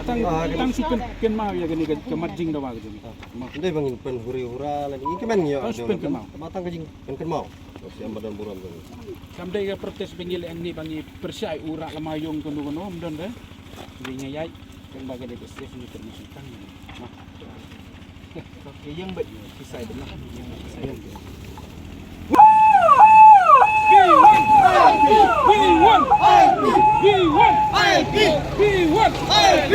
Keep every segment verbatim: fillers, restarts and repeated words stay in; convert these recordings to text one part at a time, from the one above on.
Tang, tang su pyn, pynmaw ya kani ka, ka mat jingdawa ka jong i. Ndei bang in pynhuri hura la ni, i kmen ngi ya. Tang su pyn kynmaw. Ma tang ka jing pyn kynmaw. Siam ba don burom ka ni. Kam dei ka protest bang i le ni bang i pyrshah u rah lama yong kano kano, ym don de. Bang i ya, bang ba ka dei ka state ni permission tang. Ma. Ka yang ba ki sai da na. We want I L P. We want I L P. We want I L P.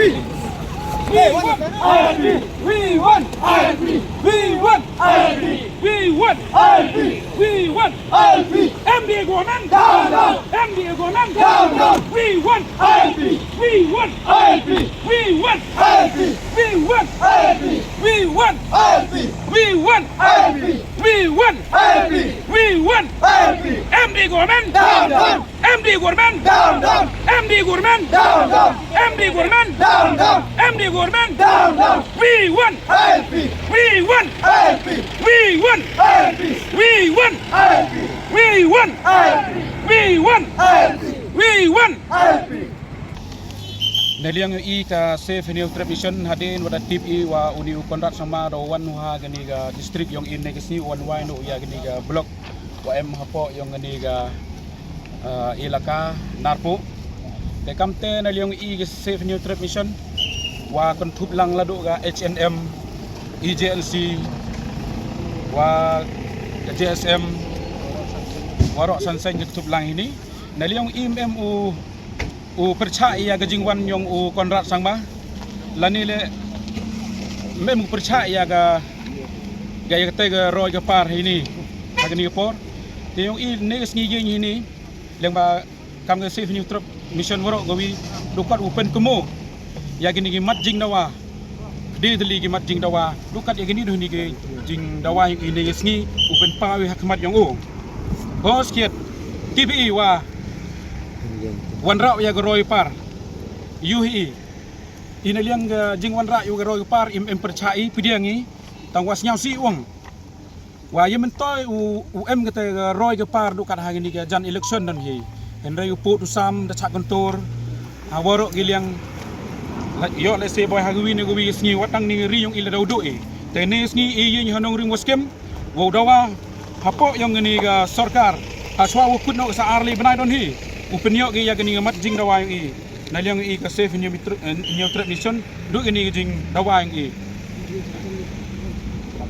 We want I L P. We want I L P. We want I L P. We want I L P. We want I L P. We want I L P. We want I L P. M D A government. Down, down. M D A government. Down, down. We want I L P. We want I L P. We want I L P. We want I L P. We want I L P. We want I L P. We want I L P. We want I L P. M D A government. Down, down. M D A government. Down, down. M D A government. Down, down. M D A government. Down, down. M D A government. Down, down. We want I L P. We want I L P. We want I L P. We want I L P. We want I L P. We want I L P. We want I L P. Naliang i ka Save Hynniewtrep Mission hadien wa da tip i wa uni u Conrad Sangma da wan u ha kani ka district yong i ne ka sngi wan wai no ya kani ka block wa em hapoh yong kani ka, ah, elaka Narpuh. Te kamte naliang i ka Save Hynniewtrep Mission wa kynthup lang ladu ka H N M, E J N C, wa ka J S M, waroh san seng kynthup lang hini. Naliang i em u u pyrchah ya ka jingwan yong u Conrad Sangma. Lani le mem u pyrchah ya ka, ka ya kate ka roi ka par hini. Ha kani ka por. Te yong i ne ka sngi yeng hini. Leng ba kam ka Save Hynniewtrep Mission waroh ka wi du kat u pynkynmaw ya kini ki mat jingdawa. Kdei tylli ki mat jingdawa, du kat ya kini du hini ki jingdawa yong i ne ka sngi u pynpaw i ha khmat yong u. Hos kiat, tip i wa wanrah ya ka roi par. Yu hi i. I naliang ka jingwanrah ya ka roi par im em pyrchah i pdiang i. Tang wa sniaw si wang. Wa ya myntoi u, u em kate ka roi ka par du kat ha kini ka jan election don hi. Hynrei u pud u sam da chah kyntur. Ha waroh ki liang la, yoh le se boi ha ka wi ne ka wi ka sngi wat dang ni ri yong i la daw du i. Te ne sngi i yeng ha nongrim wa skem. Wow dawa hapoh yong kani ka sorkar. Ha chwa wa kut noh sa ar le bnai don hi. U pynyoh ki ya kani ka mat jingdawa yong i. Naliang i ka Save Hynniewtrep, eh, Hynniewtrep Mission. Du kani ka jingdawa yong i.